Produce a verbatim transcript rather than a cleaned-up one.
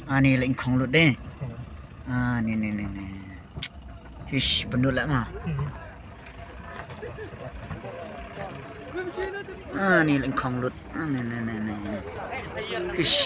Ani leh khong lut de. Ani, ni, ni, ni. Hish, bendul lah ma. Ani leh khong lut. Ani, ni, ni, ni. Hish.